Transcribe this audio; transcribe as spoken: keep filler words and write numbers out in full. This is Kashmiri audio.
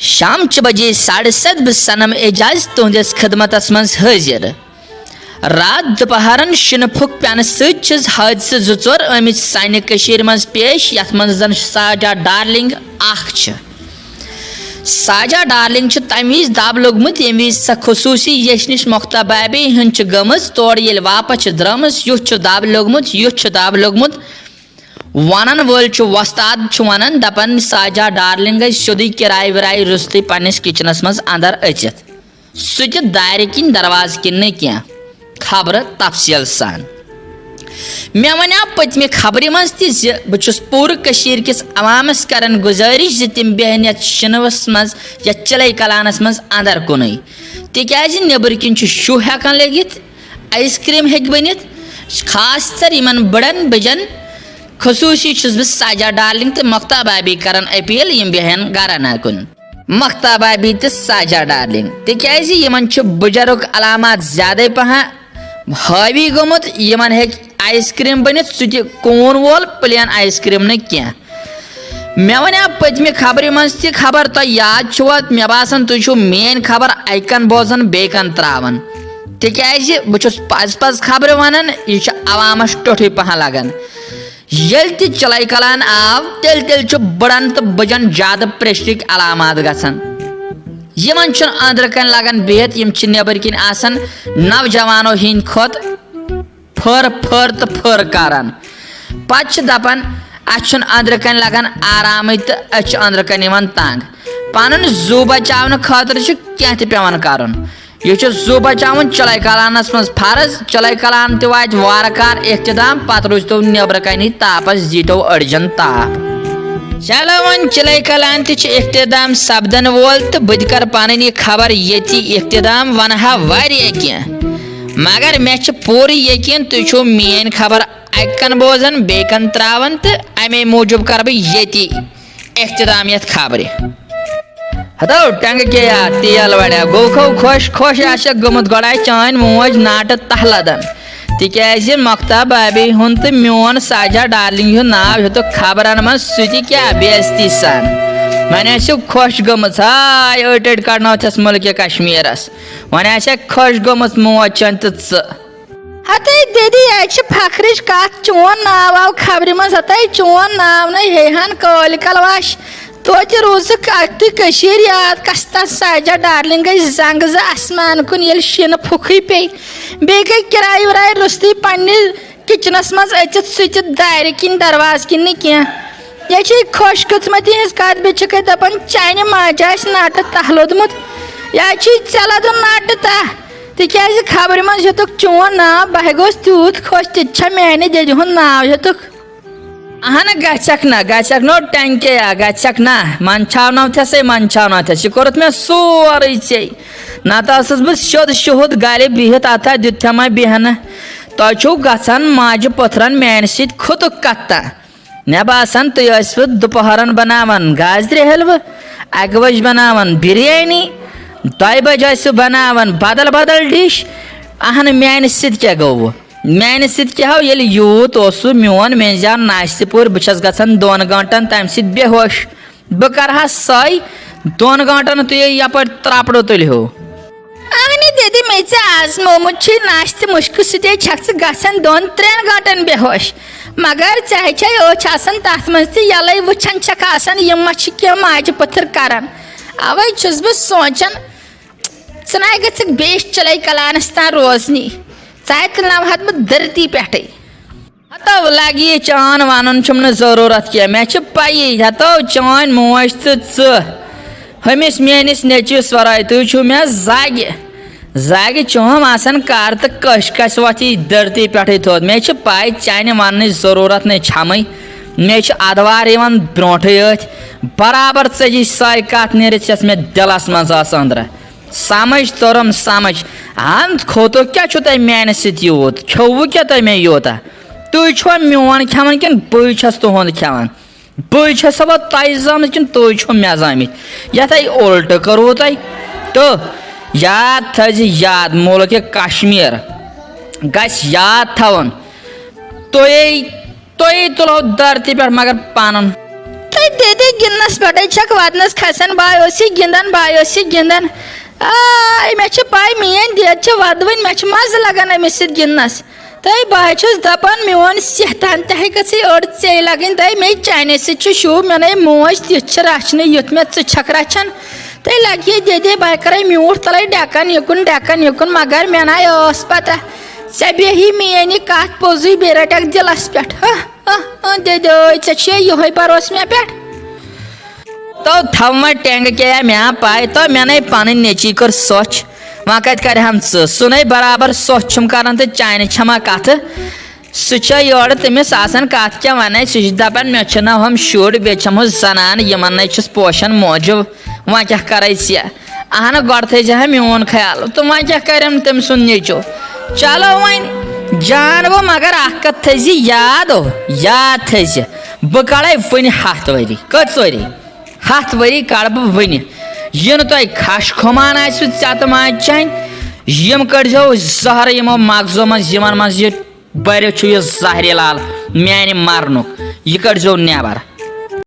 شام چہِ بجے ساڑٕ ستھ بہٕ صنم اعجاز تُہنٛدِس خدمتس منٛز حٲضِر۔ راتھ دُپہرن شِنہٕ پھُک پٮ۪نہٕ سۭتۍ چھِس حٲدثہٕ زٕ ژور آمٕتۍ سانہِ کٔشیٖرِ منٛز پیش، یتھ منٛز زن ساجا ڈارلنگ اکھ چھِ۔ ساجا ڈارلنگ چھِ تمہِ وِزِ دب لوٚگمُت، ییٚمہِ وِزِ سۄ خصوٗصی یچھِ نِش مۄختا بابی ہٕنٛز چھِ گٔمٕژ۔ تورٕ ییٚلہِ واپس چھِ درٛامٕژ، یُتھ چھُ دب لوٚگمُت، یُتھ چھُ دب لوٚگمُت۔ ونن وٲلۍ چھُ وۄستاد چھُ ونان، دپان، ساجا ڈارلنگ گٔے سیوٚدُے کِراے وِراے روٚستُے پننِس کچنس منٛز اندر أژِتھ۔ سُہ تہِ دارِ کِنۍ دروازٕ کِنۍ نہٕ کینٛہہ۔ خبرٕ تفصیل سان۔ مےٚ ونیٛاو پٔتمہِ خبرِ منٛز تہِ زِ بہٕ چھُس پوٗرٕ کٔشیٖرِ کِس عوامس کران گُزٲرِش زِ تِم بیہن یتھ شِنوس منٛز، یتھ چِلے کلانس منٛز اندر کُنُے، تِکیازِ نیبرٕ کِنۍ چھُ شُہ ہٮ۪کان لٔگِتھ، آیس کریم ہیٚکہِ بٔنِتھ۔ خاص کر یِمن بٕڑن بٕجن خصوٗصی چھُس بہٕ ساجا ڈارلنگ تہٕ مۄختا بابی کران اپیل، یِم بیہن گرن کُن۔ مۄختا بابی تہٕ ساجا ڈارلنگ، تِکیازِ یِمن چھُ بُجرُک علامات زیادے پہن حٲوی گوٚمُت، یِمن ہیٚکہِ آیس کریم بٔنِتھ، سُہ تہِ کوٗن وول، پلین آیس کریم نہٕ کینٛہہ۔ مےٚ ونیٛاو پٔتمہِ خبرِ منٛز تہِ خبر، تۄہہِ یاد چھُوا؟ مےٚ باسان تُہۍ چھِو میٲنۍ خبر اکہِ کن بوزان بیٚیہِ کن تراوان، تِکیازِ بہٕ چھُس پز پز خبرٕ ونان، یہِ چھُ عوامس ٹوٚٹھُے پہن لگان۔ ییٚلہِ تہِ چِلے کلان آو، تیٚلہِ تیٚلہِ چھُ بٕڑن تہٕ بٕجن زیادٕ پریشرٕکۍ علامات گژھان۔ یِمن چھُنہٕ أنٛدرٕ کنہِ لگان بِہِتھ، یِم چھِ نیبرۍ کِنۍ آسان نوجوانو ہٕنٛدۍ کھۄتہٕ پھٔر پھٔر تہٕ پھٔر کران۔ پتہٕ چھِ دپان، اسہِ چھُنہٕ أنٛدرٕ کنہِ لگان آرامٕے تہٕ أسۍ چھِ أنٛدرٕ کنہِ یِوان تنگ۔ پنُن زُو بچاونہٕ خٲطرٕ چھُ کینٛہہ تہِ پٮ۪وان کرُن۔ یہِ چھُ زُو بچاوُن چِلے کلانس منٛز فرض۔ چِلے کلان تہِ واتہِ وارٕ کار اختتام، پتہٕ روٗزتو نیبرٕ کنہِ تاپس، دیٖتو أڑجن تاپھ۔ چلو وۄنۍ چِلے کلان تہِ چھِ اختتام سپدن وول تہٕ بہٕ تہِ کرٕ پنٕنۍ یہِ خبر ییٚتی اختتام، ونہٕ ہا واریاہ کینٛہہ، مگر مےٚ چھِ پوٗرٕ یقین تُہۍ چھِو میٲنۍ خبر اکہِ کن بوزان بیٚیہِ کن تراوان، تہٕ امے موٗجوٗب کرٕ بہٕ ییٚتی اختتام یتھ خبرِ۔ ہتو ٹنگہٕ کیٛاہ تیل وڑیا، گوٚو کھو خۄش، خۄش آسٮ۪کھ گٔمٕژ گۄڈے چٲنۍ موج ناٹہٕ تہلدن۔ تِکیٛازِ مۄختا بابی ہُنٛد تہٕ میون ساجا ڈارلنگ ہُنٛد ناو ہیوٚتُکھ خبرن منٛز، سُہ تہِ کیٛاہ بے عزتی سان۔ وۄنۍ آسِو خۄش گٔمٕژ، ہاے أٹۍ أٹۍ کڑناوتھس مُلکہِ کشمیرس۔ وۄنۍ آسٮ۪کھ خۄش گٔمٕژ موج چٲنۍ تہٕ ژٕ۔ ہتے دیدی، یہِ چھِ فخرٕچ کتھ، چون ناو آو خبرِ منٛز، ہتے چون ناو نے ہیہن کٲلۍ کل وش۔ توتہِ روٗزٕکھ اکھ تُہۍ کٔشیٖر یاد، کستر ساجا ڈارلنگ گٔے زنٛگہٕ زٕ آسمان کُن، ییٚلہِ شِنہٕ پھُکھٕے پیٚیہِ۔ بیٚیہِ گٔے کِراے وِراے روٚستُے پننہِ کچنس منٛز أژِتھ، سُہ تہِ دارِ کِنۍ دروازٕ کِنۍ نہٕ کینٛہہ۔ یہِ چھِ خۄش قٕسمتی ہٕنٛز کتھ، بیٚیہِ چھِکھے دپان چانہِ ماجہِ آسہِ ناٹہٕ تاہ لوٚدمُت۔ یا چھُے ژےٚ لدُن ناٹہٕ تاہ، تِکیازِ خبرِ منٛز ہیوٚتُکھ چون ناو، بہٕ ہے گوس تیوٗت خۄش، تہِ تہِ چھا میانہِ دٮ۪دِ ہُنٛد ناو ہیوٚتُکھ۔ اہن گژھکھ نہ، گژھکھ نو ٹنکے یا گژھکھ نہ، منٛدچھاونو تھے سے منٛدچھاونو تھے، یہِ کوٚرُتھ مےٚ سورُے ژےٚ۔ نتہٕ ٲسٕس بہٕ سیوٚد شُہُد گرِ بِہِتھ اتھا دیُت تھے مےٚ بیہنہٕ۔ تۄہہِ چھُو گژھان ماجہِ پٔتھرن میانہِ سۭتۍ کھُتُک کتھ تہ۔ مےٚ باسان تُہۍ ٲسوٕ دُپہرن بناوان گازرِ حلوٕ، اکہِ بجہِ بناوان بریانی، دۄیہِ بجہِ ٲسِو بناوان بدل بدل ڈِش۔ اہن میانہِ سۭتۍ کیٛاہ گوٚو؟ میانہِ سۭتۍ کیٛاہ ہو، ییٚلہِ یوٗت اوسُو میون، مےٚ زیو ناشتہٕ پوٗرٕ، بہٕ چھَس گژھان دۄن گٲنٛٹن تَمہِ سۭتۍ بے ہوش۔ بہٕ کرٕ ہا سۄے دۄن گٲنٛٹن، تُہۍ یپٲرۍ ترٛپڑو تُلۍ ہو۔ اہنہِ دِدِ، مےٚ ژےٚ آزمومُت چھُے ناشتہٕ مُشکہٕ، سُہ تے چھکھ ژٕ گژھان دۄن ترٛٮ۪ن گٲنٛٹن بے ہوش۔ مگر ژےٚ ہے چھے أچھ آسان تتھ منٛز تہِ یلے، وٕچھان چھکھ آسان یِم ما چھِ کینٛہہ ماجہِ پٔتھٕر کران۔ اوے چھُس بہٕ سونٛچان، ژٕ نَے گٔژھکھ بیٚیِس چِلَے کلانَس تام روزنی۔ ژٕ ہے تُلناوہَتھ بہٕ دھرتی پٮ۪ٹھٕے۔ ہتو لگہِ یہِ چان وَنُن چھُم نہٕ ضروٗرت کینٛہہ۔ مےٚ چھِ پَیی، ہتو چٲنۍ موج تہٕ ژٕ، ہُمِس میٲنِس نیٚچوِس وَرٲے، تُہۍ چھِو مےٚ زَگہِ، زَگہِ چوم آسان کَر تہٕ کٔش کَسہِ وۄتھی دھرتی پٮ۪ٹھٕے تھوٚد۔ مےٚ چھِ پَے، چانہِ وَننٕچ ضروٗرت نَے چھَمٕے۔ مےٚ چھِ ادوار یِوان برونٛٹھٕے أتھۍ۔ برابر ژٔجِج سۄے کَتھ نیٖرِتھ، یۄس مےٚ دِلَس منٛز ٲس أنٛدرٕ۔ سمجھ توٚرُم سمجھ۔ اَنٛد کھوٚتُکھ کیٛاہ چھُو تۄہہِ میٛانہِ سۭتۍ یوٗت؟ کھیوٚوُ کیٛاہ تۄہہِ مےٚ یوٗتاہ؟ تُہۍ چھُوا میون کھٮ۪وان کِنہٕ بٕے چھَس تُہُنٛد کھٮ۪وان؟ بٕے چھَسا وۄنۍ تۄہہِ زامٕژ کِنہٕ تُہۍ چھِو مےٚ زامٕتۍ؟ یَتھ ہے اُلٹہٕ کٔروٕ تۄہہِ۔ تہٕ یاد تھٲیزِ یاد، مُلکہِ کشمیٖر گژھِ یاد تھاوُن۔ تُہے، تُہے تُلہو دھرتی پٮ۪ٹھ مگر پَنُن۔ تہٕ دِدِ گِنٛدنَس پٮ۪ٹھَے چھَکھ وَدنَس کھَسان، بہٕ اوس یہِ گِنٛدان، بہٕ اوس یہِ گِنٛدان۔ آے، مےٚ چھِ پَے، میٛٲنۍ دٮ۪د چھِ وَدوٕنۍ، مےٚ چھِ مَزٕ لَگان أمِس سۭتۍ گِنٛدنَس۔ تہٕ بہٕ حظ چھُس دَپان، میون صحتَن تہِ ہیٚکَس یہِ أڑ ژے لَگٕنۍ، تہٕ مے چانہِ سۭتۍ چھُ شوٗب، مےٚ نے موج تِژھ چھِ رَچھنٕے، یُتھ مےٚ ژٕ چھَکھ رَچھان۔ تہٕ لَگہِ ہے دِدِ، بہٕ کَرَے میوٗٹھ تَلَے ڈٮ۪کَن یُکُن، ڈٮ۪کَن یُکُن، مگر مےٚ نَے ٲس پَتہ۔ ژےٚ بیٚہی میٛٲنۍ یہِ کَتھ پوٚزُے بیٚیہِ رَٹَکھ دِلَس پٮ۪ٹھ۔ ہہ، ہہ، ہہ، دِدِ، ژےٚ چھُے یِہوٚے بَروسہٕ مےٚ پٮ۪ٹھ؟ تو تھاو وۄنۍ ٹینگہٕ کیٛاہ مےٚ پاے، تو مےٚ نے پنٕنۍ نیٚچی کٔر سۄچھ، وۄنۍ کتہِ کرِ ہم ژٕ؟ سُہ نے برابر سۄچھ چھُم کران تہٕ چانہِ چھما کتھٕ؟ سُہ چھا یورٕ تٔمِس آسان کتھ کیٛاہ ونے؟ سُہ چھُ دپان مےٚ چھِنہ ہُم شُرۍ، بیٚیہِ چھَم ہُہ زنان، یِمن نے چھُس پوشان موجوٗب، وۄنۍ کیٛاہ کرے ژےٚ؟ اہن گۄڈٕ تھٲیزِ ہا میون خیال، تہٕ وۄنۍ کیٛاہ کرٮ۪م تٔمۍ سُنٛد نیٚچو؟ چلو وۄنۍ جان گوٚو، مگر اکھ کتھ تھٲیزِ یاد، او یاد تھٲیزِ، بہٕ کڑے وُنہِ ہتھ ؤری۔ کٔژ ؤری؟ ہتھ ؤری کڑٕ بہٕ وُنہِ۔ یہِ نہٕ تۄہہِ کھش کھۄمان آسِوٕ ژےٚ تہٕ ماجہِ چانہِ، یِم کٔڑزیو زہرٕ یِمو مغزو منٛز، یِمن منٛز یہِ بٔرِتھ چھُ یہِ زہریٖلہٕ آلہٕ میانہِ مرنُک، یہِ کٔڑزیو نٮ۪بر۔